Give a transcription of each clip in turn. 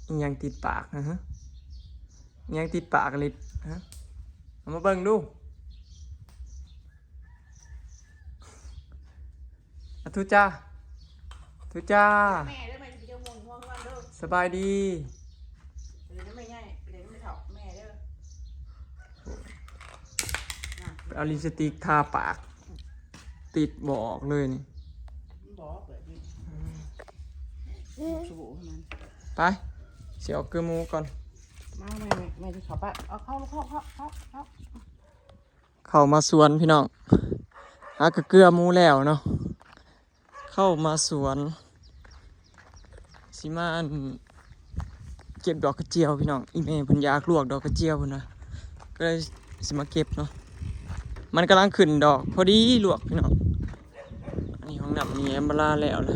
ອີ່ຫຍັງຕິດປາກນະ? ຮະ ອີ່ຫຍັງຕິດປາກລິດ? ຮະ ເອົາມາເບິ່ງດູ. ອາ ທຸຈ້າ ທຸຈ້າ ແມ່ເດີ ແມ່ຊິໄປເຈົ້າມ່ວງຫົວເຮືອນເດີ ສະບາຍດີ ເດີນຳແມ່ໃຫຍ່ ເດີນຳແມ່ເຖົ້າ ແມ່ເດີ ໄປເອົາລິບສະຕິກທາປາກ ຕິດບໍ່ອອກເລີຍນີ້ ມັນບໍ່ເປີດຢູ່ ອືມ ສະບູ່ໃຫ້ມັນ ໄປ ຊິເອົາເກືອໝູກ່ອນ ມາ ແມ່ ແມ່ ແມ່ຊິເຂົ້າໄປ ເອົາ ເຂົ້າ ເຂົ້າ ເຂົ້າ ເຂົ້າ ເຂົ້າ ເຂົ້າມາສວນພີ່ນ້ອງ ຫາກະເກືອໝູແລ້ວເນາະ ເຂົ້າມາສວນ ຊິມາ ອັນ ເກັບດອກກະຈຽວພີ່ນ້ອງ ອີ່ແມ່ເພິ່ນຢາກລວກດອກກະຈຽວພຸ້ນນະ ກະເລີຍຊິມາເກັບເນາະ ມັນກຳລັງຂຶ້ນດອກ ພໍດີລວກພີ່ນ້ອງ ອັນນີ້ຫ້ອງນ້ຳແມ່ແອມເບີລາແລ້ວລະ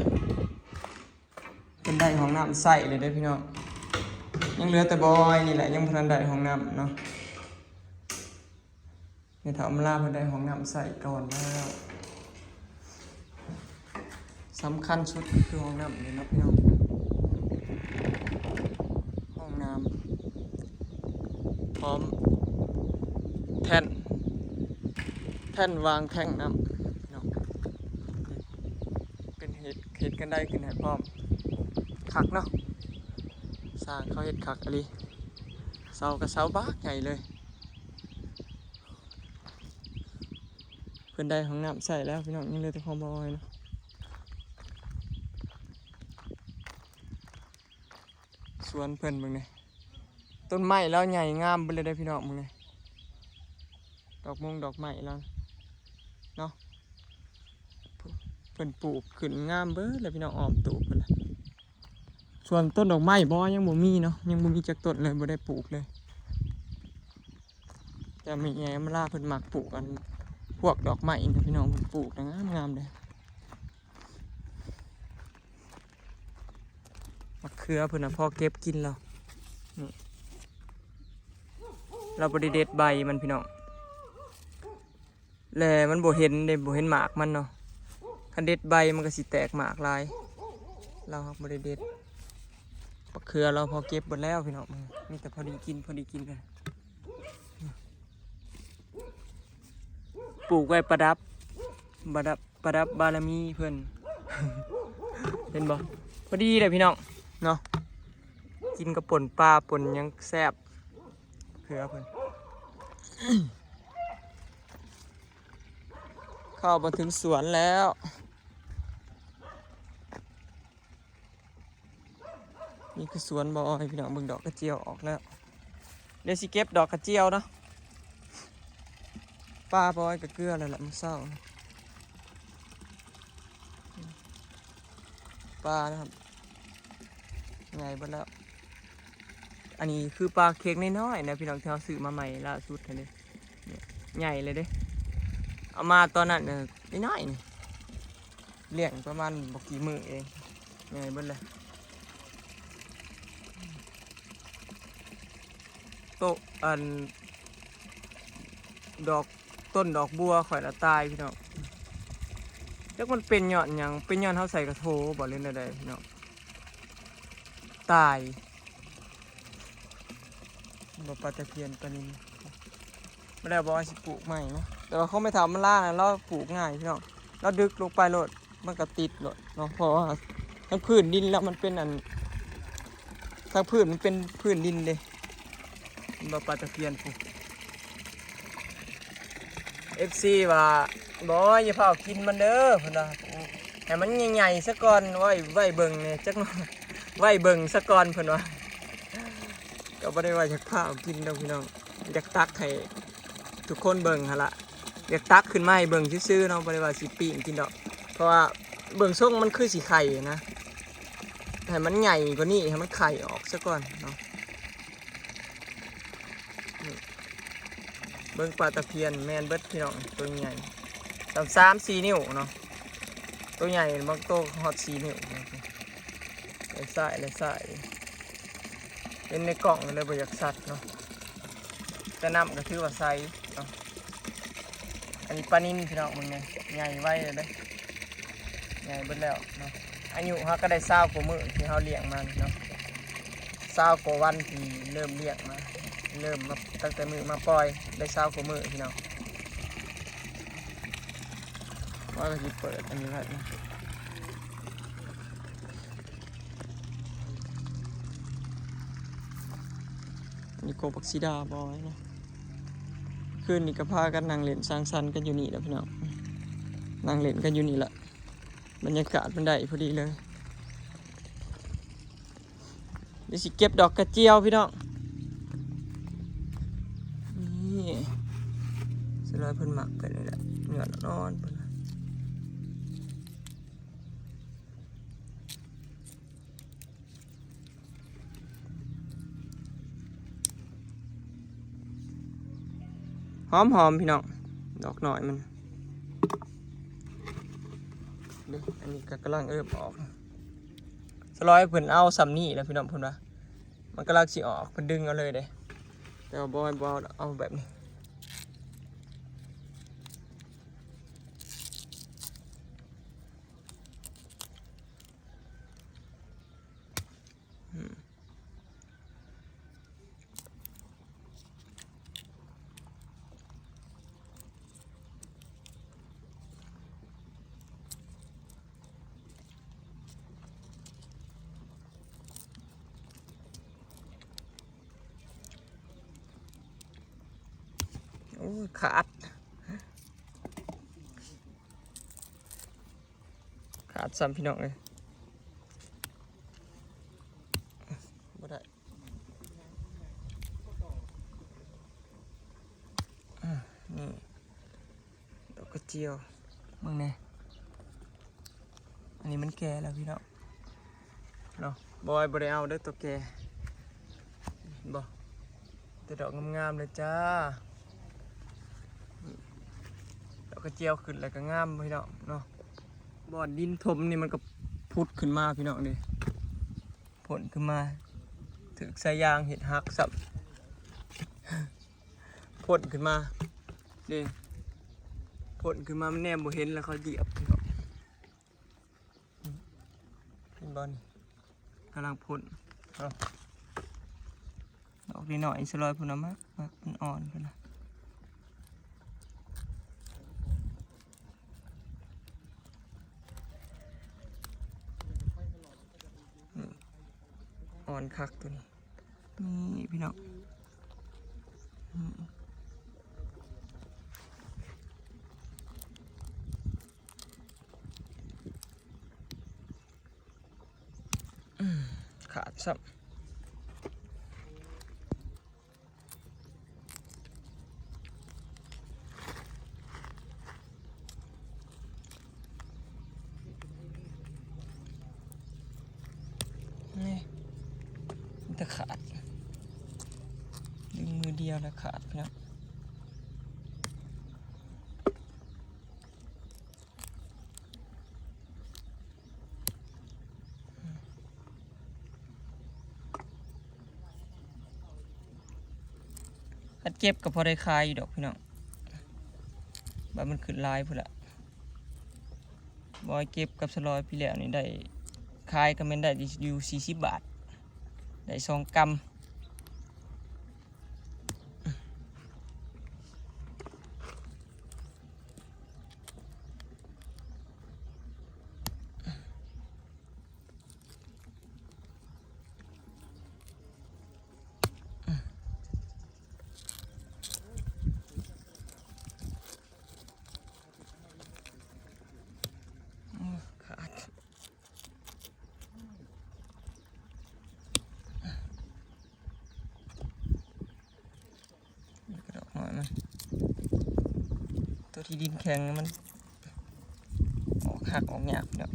ເພິ່ນໄດ້ຫ້ອງນ້ຳໃຊ້ແລ້ວເດີພີ່ນ້ອງ ຍັງເຫຼືອແຕ່ບ່ອຍນີ້ແຫຼະ ຍັງບໍ່ທັນໄດ້ຫ້ອງນ້ຳເນາະ. ແມ່ເຖົ້າອຳລາເພິ່ນໄດ້ຫ້ອງນ້ຳໃຊ້ກ່ອນແລ້ວ ສຳຄັນສຸດຄືຫ້ອງນ້ຳນີ້ເນາະພີ່ນ້ອງ ຫ້ອງນ້ຳ ພ້ອມແທ່ນ ແທ່ນວາງແທງນ້ຳພີ່ນ້ອງ ເປັນເຮັດ ເຮັດກັນໄດ້ຂຶ້ນໃຫ້ພ້ອມ ຄັກເນາະ ຊ່າງເຂົາເຮັດຄັກອີ່ຫຼີ ເສົາກະເສົາບັກໃຫຍ່ເລີຍ. ເພິ່ນໄດ້ຫ້ອງນ້ຳໃຊ້ແລ້ວພີ່ນ້ອງ ຍັງເຫຼືອແຕ່ຂອງບ່ອຍເນາະ ສວນເພິ່ນເບິ່ງແດ່ ຕົ້ນໄມ້ລາວໃຫຍ່ງາມເບິດເລີຍເດ້ພີ່ນ້ອງ ເບິ່ງແດ່ ດອກມົງດອກໄມ້ລາວເນາະ ເພິ່ນປູກຂຶ້ນງາມເບິດແລ້ວພີ່ນ້ອງ ອ້ອມຕູບເພິ່ນລະ. ສ່ວນຕົ້ນດອກໄມ້ບໍ່ ຍັງບໍ່ມີເນາະ ຍັງບໍ່ມີຈັກຕົ້ນເລີຍ ບໍ່ໄດ້ປູກເລີຍ ແຕ່ແມ່ໃຫຍ່ອຳລາເພິ່ນມັກປູກ ອັນ ພວກດອກໄມ້ນະພີ່ນ້ອງ ເພິ່ນປູກນະງາມໆເດ້ ໝາກເຂືອເພິ່ນນະພໍເກັບກິນແລ້ວ ນີ້ ລາວບໍ່ໄດ້ເດັດໃບມັນພີ່ນ້ອງ. ແລະມັນບໍ່ເຫັນເດ້ ບໍ່ເຫັນໝາກມັນເນາະ ຄັນເດັດໃບມັນກະຊິແຕກໝາກຫຼາຍ ລາວຫາກບໍ່ໄດ້ເດັດ ບັກເຂືອລາວພໍເກັບເບິດແລ້ວພີ່ນ້ອງ ມີແຕ່ພໍດີກິນ ພໍດີກິນເລີຍ ປູກໄວ້ປະດັບ ປະດັບ ປະດັບບາລະມີເພິ່ນ ເຫັນບໍ່ ພໍດີເລີຍພີ່ນ້ອງເນາະ ກິນກັບປົ່ນປາ ປົ່ນຫຍັງແຊບ ເຂືອເພິ່ນ ເຂົ້າມາເຖິງສວນແລ້ວ ນີ້ຄືສວນບ່ອຍພີ່ນ້ອງ ເບິ່ງດອກກະຈຽວອອກແລ້ວ ດຽວຊິເກັບດອກກະຈຽວເນາະ ປາບ່ອຍກະເກືອແລ້ວລະມື້ເຊົ້າ ປານະຄັບ ໃຫຍ່ເບິດແລ້ວ ອັນນີ້ຄືປາເຄັງນ້ອຍໆນະພີ່ນ້ອງ ທີ່ເຮົາຊື້ມາໃໝ່ລ່າສຸດຫັ້ນເດ້ ນີ້ໃຫຍ່ເລີຍເດ້ ເອົາມາຕອນນັ້ນນະ ນ້ອຍໆນີ້ ລ້ຽງປະມານບໍ່ກີ່ມື້ເອງ ໃຫຍ່ເບິດແລ້ວ ໂຕະ ອັນ ດອກ ຕົ້ນດອກບົວຂ້ອຍລະຕາຍພີ່ນ້ອງ ຈັກມັນເປັນຍ້ອນຫຍັງ ເປັນຍ້ອນເຮົາໃສ່ກະໂທບໍ່ ຫຼືແນວໃດພີ່ນ້ອງ ຕາຍ ບໍ່ ປາຕະພຽນປານິນ ມາແລ້ວບອກວ່າຊິປູກໃໝ່ເນາະ ແຕ່ວ່າຂອງແມ່ເຖົ້າອຳມາລານະ ລາວປູກງ່າຍພີ່ນ້ອງ ລາວດຶກລົງໄປໂລດ ມັນກະຕິດໂລດເນາະ ເພາະວ່າທາງພື້ນດິນລາວມັນເປັນອັນ ທາງພື້ນມັນເປັນພື້ນດິນເດ້ ເຫັນບໍ່ ປາຕະພຽນພຸ້ນ ເອັຟຊີ ວ່າ ບອຍ ຢ່າຟ້າວກິນມັນເດີ ເພິ່ນວ່າ ໃຫ້ມັນໃຫຍ່ໆຊະກ່ອນ ໄວ້ ໄວ້ເບິ່ງແດ່ ຈັກໜ້ອຍ ໄວ້ເບິ່ງຊະກ່ອນ ເພິ່ນວ່າ ກະບໍ່ໄດ້ວ່າຢາກຟ້າວກິນດອກພີ່ນ້ອງ ຢາກຕັກໃຫ້ທຸກຄົນເບິ່ງຫັ້ນລະ ຢາກຕັກຂຶ້ນມາໃຫ້ເບິ່ງຊື່ໆເນາະ ບໍ່ໄດ້ວ່າຊິປີ້ງກິນດອກ ເພາະວ່າເບິ່ງຊົງມັນຄືຊິໄຂ່ນະ ໃຫ້ມັນໃຫຍ່ກວ່ານີ້ ໃຫ້ມັນໄຂ່ອອກຊະກ່ອນເນາະ ເບິ່ງປາຕະພຽນ ແມ່ນເບິດພີ່ນ້ອງ ໂຕໃຫຍ່ ສາມ ສາມສີ່ນິ້ວເນາະ ໂຕໃຫຍ່ບາງໂຕຮອດສີ່ນິ້ວ ຫຼາຍຊາຍ ຫຼາຍຊາຍ ເຫັນໃນກ້ອງເລີຍບໍ່ຢາກຊັດເນາະ ແຕ່ນ້ຳກະຖືວ່າໃສເນາະ ອັນນີ້ປານິນພີ່ນ້ອງ ເບິ່ງແດ່ ໃຫຍ່ໄວເລີຍເດ້ ໃຫຍ່ເບິດແລ້ວເນາະ ອາຍຸເຮົາກະໄດ້ຊາວກວ່າມື້ທີ່ເຮົາລ້ຽງມັນເນາະ ຊ ຊາວກວ່າວັນທີ່ເລີ່ມລ້ຽງມາ ເລີ່ມມາຕັ້ງແຕ່ມື້ມາປ່ອຍ ໄດ້ຊາວກວ່າມື້ພີ່ນ້ອງ. ວ່າກໍຊິເປີດອັນນີ້ໄວ້ນະ ອັນນີ້ໂກບັກຊີດາບອຍນະ. ຄືນນີ້ກໍພາກັນນັ່ງຫຼິ້ນສັງສັນກັນຢູ່ນີ້ແຫຼະພີ່ນ້ອງ ນັ່ງຫຼິ້ນກັນຢູ່ນີ້ແຫຼະ ບັນຍາກາດມັນໄດ້ພໍດີເລີຍ. ດຽວຊິເກັບດອກກະຈຽວພີ່ນ້ອງ. ນີ້ສະຫຼອຍເພິ່ນມັກແບບນີ້ແຫຼະ ຍອດອ່ອນໆເພິ່ນນະ. ຫອມໆ ພີ່ນ້ອງ ດອກນ້ອຍມັນເດ້. ອັນນີ້ກໍກຳລັງເອີບອອກ ສະຫຼອຍເພິ່ນເອົາຊ່ຳນີ້ແຫຼະພີ່ນ້ອງ ເພິ່ນວ່າມັນກຳລັງຊິອອກ ເພິ່ນດຶງເອົາເລີຍເດ້. ແຕ່ວ່າບໍ່ ບໍ່ເອົາ ເອົາແບບນີ້ ອືມ. ໂອ້ຍ ຂາດ ຂາດຊ້ຳພີ່ນ້ອງເອີຍ ບໍ່ໄດ້. ອາ ນີ້ ດອກກະຈຽວ ເບິ່ງແດ່. ອັນນີ້ມັນແກ່ແລ້ວພີ່ນ້ອງເນາະ ບອຍບໍ່ໄດ້ເອົາເດີ ໂຕແກ່ ເຫັນບໍ່ ແຕ່ດອກງາມໆເລີຍຈ້າ. ດອກກະຈຽວຂຶ້ນແລ້ວກໍງາມພີ່ນ້ອງເນາະ ບ່ອນດິນຖົມນີ້ມັນກໍຜຸດຂຶ້ນມາພີ່ນ້ອງເດ້. ພົ້ນຂຶ້ນມາ ຖືກສາຍຢາງເຮັດຫັກຊ້ຳ ພົ້ນຂຶ້ນມາເດ້ ພົ້ນຂຶ້ນມາ ມັນແນມບໍ່ເຫັນ ແລ້ວເຂົາຢຽບ ເຫັນບໍ່ນີ້ ກຳລັງພົ້ນເນາະ. ດອກນ້ອຍໆ ສະຫຼອຍພຸ້ນນະ ມັກ ມັກ ມັນອ່ອນພຸ້ນນະ. ອືມ ອ່ອນຄັກໂຕນີ້ ນີ້ພີ່ນ້ອງ ອືມ ອືມ ຂາດຊ້ຳ. ນີ້ ມັນຈະຂາດ ດຶງມືດຽວແລ້ວຂາດພີ່ນ້ອງ. ຄັນເກັບກໍພໍໄດ້ຂາຍຢູ່ດອກພີ່ນ້ອງ ບາດມັນຂຶ້ນຫຼາຍພຸ້ນລະ. ບອຍເກັບກັບສະຫຼອຍປີແລ້ວນີ້ໄດ້ ຂາຍກໍແມ່ນໄດ້ຢູ່ສີ່ສິບບາດ ໄດ້ສອງກຳ. ຂາດ ນີ້ກະດອກນ້ອຍມັນ ໂຕທີ່ດິນແຂງມັນອອກ ຫັກອອກຍາກເນາະ.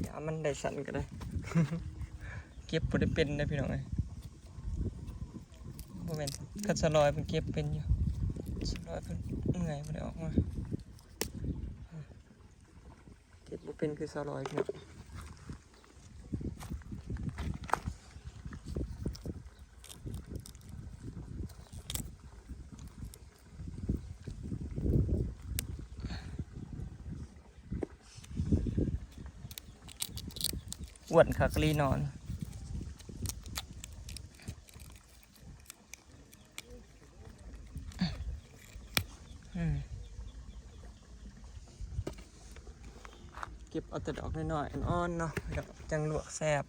ຢາມັນໄດ້ສັ່ນກໍໄດ້ ເກັບບໍ່ໄດ້ເປັນເດ້ພີ່ນ້ອງເອີຍ. ບໍ່ແມ່ນ ຄັນສະຫຼອຍເພິ່ນເກັບເປັນຢູ່ ສະຫຼອຍເພິ່ນເມື່ອຍບໍ່ໄດ້ອອກມາ. ເກັບບໍ່ເປັນຄືສາວລອຍເນາະ. ອື ອ້ວນຄັກອີ່ຫຼີເນາະ. ອືມ ເກັບເອົາແຕ່ດອກນ້ອຍໆ ອ່ອນໆ ເນາະ ດອກຈັ່ງລວກແຊບ.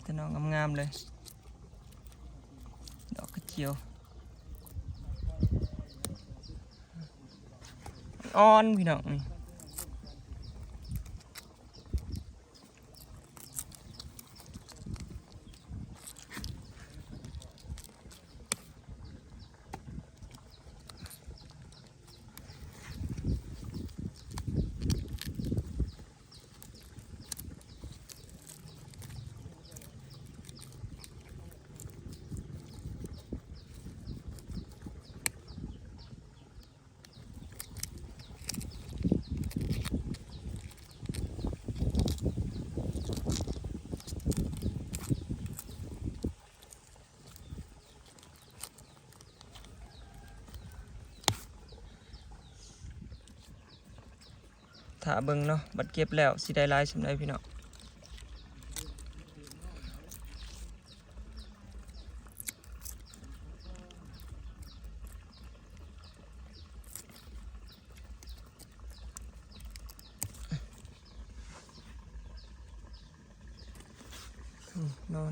ແຕ່ໜ່ອງາມໆ ເລີຍ ດອກກະຈຽວ ອ່ອນພີ່ນ້ອງນີ້. ຖ້າເບິ່ງເນາະ ບັດເກັບແລ້ວຊິໄດ້ຫຼາຍສ່ຳໃດພີ່ນ້ອງ.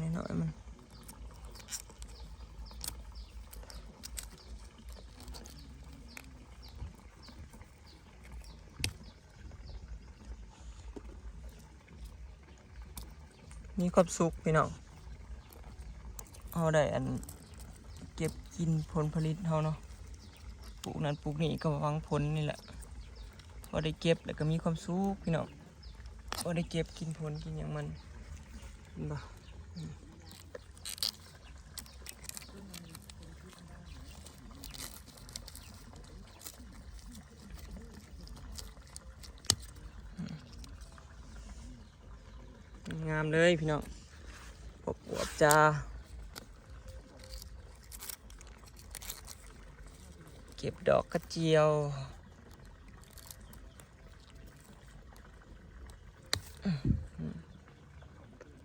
ນີ້ ໜໍ່ນ້ອຍໆ ມັນ ມີຄວາມສຸກພີ່ນ້ອງ ເຮົາໄດ້ອັນ ເກັບກິນຜົນຜະລິດເຮົາເນາະ ປູກນັ້ນປູກນີ້ກໍຫວັງຜົນນີ້ແຫຼະ ພໍໄດ້ເກັບແລ້ວກໍມີຄວາມສຸກພີ່ນ້ອງ ພໍໄດ້ເກັບກິນຜົນກິນຫຍັງມັນ ເຫັນບໍ່? ງາມເລີຍພີ່ນ້ອງ ອວບໆ ຈ້າ ເກັບດອກກະຈຽວ.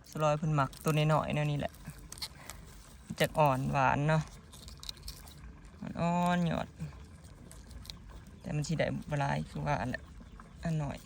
ສາວລອຍເພິ່ນມັກໂຕນ້ອຍໆ ແນວນີ້ແຫຼະ ຈັກອ່ອນຫວານເນາະ ອ່ອນໆ ຍອດ ແຕ່ມັນຊິໄດ້ບໍ່ຫຼາຍຄືວ່າຫັ້ນແຫຼະ ອັນໜ້ອຍ.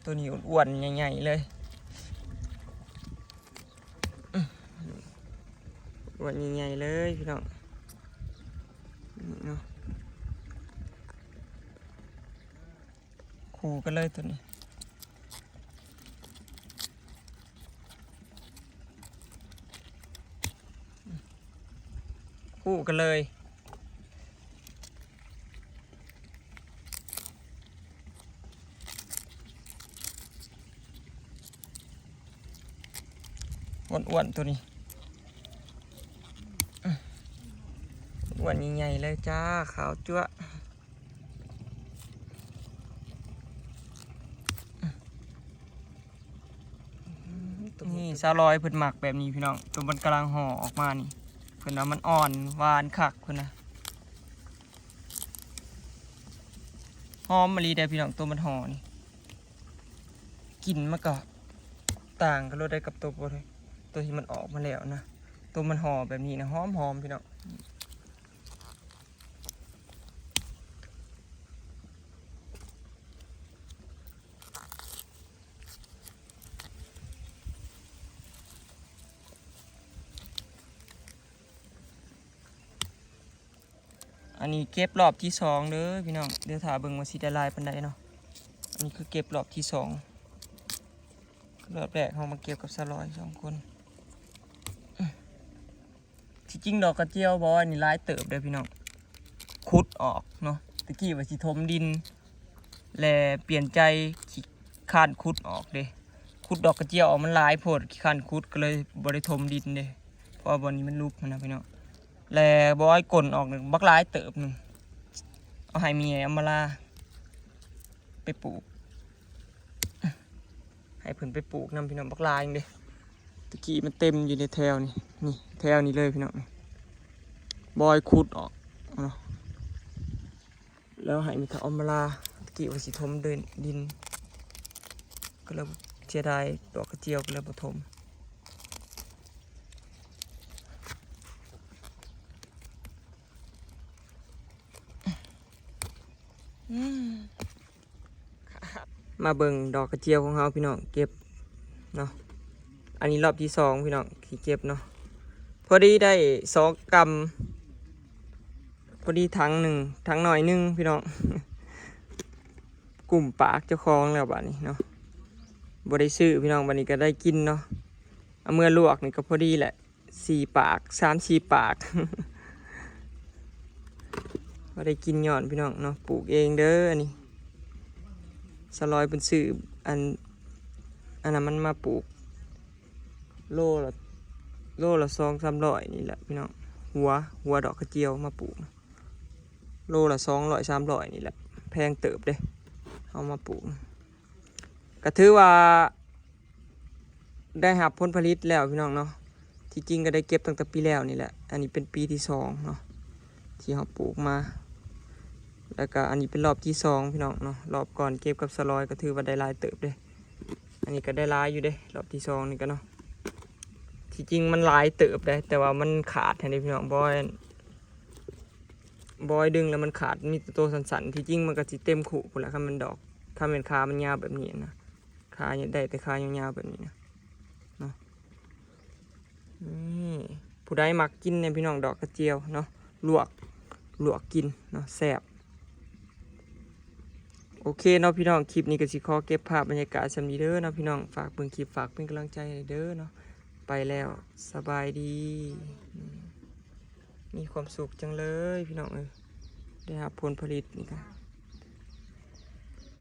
ໂຕນີ້ອ້ວນໆ ໃຫຍ່ໆ ເລີຍ ອ້ວນໃຫຍ່ໆ ເລີຍພີ່ນ້ອງ ນີ້ເນາະ ຄູ່ກັນເລີຍໂຕນີ້ ຄູ່ກັນເລີຍ ອ້ວນໆ ໂຕນີ້ ອ້ວນໃຫຍ່ໆ ເລີຍຈ້າ ຂາວຈັ້ວະ. ນີ້ສາວລອຍເພິ່ນມັກແບບນີ້ພີ່ນ້ອງ ໂຕມັນກຳລັງຫໍ່ອອກມານີ້ ເພິ່ນວ່າມັນອ່ອນຫວານຄັກເພິ່ນນະ ຫອມອີ່ຫຼີເດ້ພີ່ນ້ອງ ໂຕມັນຫໍ່ນີ້ ກິ່ນມັນກໍຕ່າງກັນໂລດເດ້ກັບໂຕບໍ່ ໂຕທີ່ມັນອອກມາແລ້ວນະ ໂຕມັນຫໍ່ແບບນີ້ນະ ຫອມໆ ພີ່ນ້ອງ. ອ ອັນນີ້ເກັບຮອບທີສອງເດີພີ່ນ້ອງ ດຽວຖ້າເບິ່ງວ່າຊິໄດ້ຫຼາຍປານໃດເນາະ. ອັນນີ້ຄືເກັບຮອບທີສອງ ຮອບແລກເຮົາມາເກັບກັບສາວລອຍສອງຄົນ. ທີ່ຈິງດອກກະຈຽວບອຍນີ້ຫຼາຍເຕີບເດີພີ່ນ້ອງ ຂຸດອອກເນາະ. ຕະກີ້ວ່າຊິຖົມດິນ ແລະປ່ຽນໃຈຂີ້ຄ້ານຂຸດອອກເດ້ ຂຸດດອກກະຈຽວອອກມັນຫຼາຍໂພດ ຂີ້ຄ້ານຂຸດ ກໍເລີຍບໍ່ໄດ້ຖົມດິນເດ້ ເພາະວ່າບ່ອນນີ້ມັນຫຼຸບຫັ້ນນະພີ່ນ້ອງ. ແລະບອຍກົ້ນອອກນີ້ບັກຫຼາຍເຕີບໜຶ່ງ ເອົາໃຫ້ແມ່ໃຫຍ່ອຳມາລາໄປປູກ ໃຫ້ເພິ່ນໄປປູກນຳພີ່ນ້ອງ ບັກຫຼາຍເດ້. ຕະກີ້ມັນເຕັມຢູ່ໃນແຖວນີ້ ນີ້ແຖວນີ້ເລີຍພີ່ນ້ອງ ນີ້ ບອຍຂຸດອອກເນາະ ແລ້ວໃຫ້ແມ່ເຖົ້າອຳມາລາ. ຕະກີ້ວ່າຊິຖົມດິນ ກໍເລີຍເສຍດາຍດອກກະຈຽວ ກໍເລີຍບໍ່ຖົມ. ມາເບິ່ງດອກກະຈຽວຂອງເຮົາພີ່ນ້ອງ ເກັບເນາະ. ອັນນີ້ຮອບທີສອງພີ່ນ້ອງທີ່ເກັບເນາະ ພໍດີໄດ້ສອງກຳ ພໍດີຖັງໜຶ່ງ ຖັງໜ້ອຍໜຶ່ງພີ່ນ້ອງ ກຸ້ມປາກເຈົ້າຂອງແລ້ວບາດນີ້ເນາະ. ບໍ່ໄດ້ຊື້ພີ່ນ້ອງ ບາດນີ້ກໍໄດ້ກິນເນາະ ເອົາເມືອລວກນີ້ກໍພໍດີແຫຼະ ສີ່ປາກ ສາມສີ່ປາກ ພໍໄດ້ກິນຍ້ອນພີ່ນ້ອງເນາະ. ປູກເອງເດີອັນນີ້ ສາວລອຍເພິ່ນຊື້ອັນ ອັນນັ້ນມັນມາປູກ ໂລລະ ໂລລະສອງສາມຮ້ອຍນີ້ແຫຼະພີ່ນ້ອງ ຫົວ ຫົວດອກກະຈຽວມາປູກ ໂລລະສອງຮ້ອຍສາມຮ້ອຍນີ້ແຫຼະ ແພງເຕີບເດ້ ເຮົາມາປູກ ກໍຖືວ່າໄດ້ຮັບຜົນຜະລິດແລ້ວພີ່ນ້ອງເນາະ. ທີ່ຈິງກໍໄດ້ເກັບຕັ້ງແຕ່ປີແລ້ວນີ້ແຫຼະ ອັນນີ້ເປັນປີທີສອງເນາະ ທີ່ເຮົາປູກມາ ແລ້ວກໍອັນນີ້ເປັນຮອບທີສອງພີ່ນ້ອງເນາະ. ຮອບກ່ອນເກັບກັບສາວລອຍກໍຖືວ່າໄດ້ຫຼາຍເຕີບເດ້ ອັນນີ້ກໍໄດ້ຫຼາຍຢູ່ເດ້ ຮອບທີສອງນີ້ກໍເນາະ. ທີ່ຈິງມັນຫຼາຍເຕີບເດ້ ແຕ່ວ່າມັນຂາດຫັ້ນເດ້ພີ່ນ້ອງ ບອຍ ບອຍດຶງແລ້ວມັນຂາດ ມີແຕ່ໂຕສັ້ນໆ. ທີ່ຈິງມັນກໍຊິເຕັມຄຸພຸ້ນແຫຼະ ຄັນແມ່ນດອກ ຄັນແມ່ນຂາມັນຍາວແບບນີ້ນະ ຂາໄດ້ແຕ່ຂາຍາວໆແບບນີ້ນະເນາະ. ນີ້ ຜູ້ໃດມັກກິນແດ່ພີ່ນ້ອງ ດອກກະຈຽວເນາະ ລວກ ລວກກິນເນາະ ແຊບ. ໂອເຄເນາະພີ່ນ້ອງ ຄລິບນີ້ກໍຊິຂໍເກັບພາບບັນຍາກາດສ່ຳນີ້ເດີເນາະພີ່ນ້ອງ. ຝາກເບິ່ງຄລິບ ຝາກເປັນກຳລັງໃຈໃຫ້ເດີເນາະ. ໄປແລ້ວ ສະບາຍດີ ມີຄວາມສຸກຈັງເລີຍພີ່ນ້ອງເອີຍ ໄດ້ຮັບຜົນຜະລິດນີ້ກະ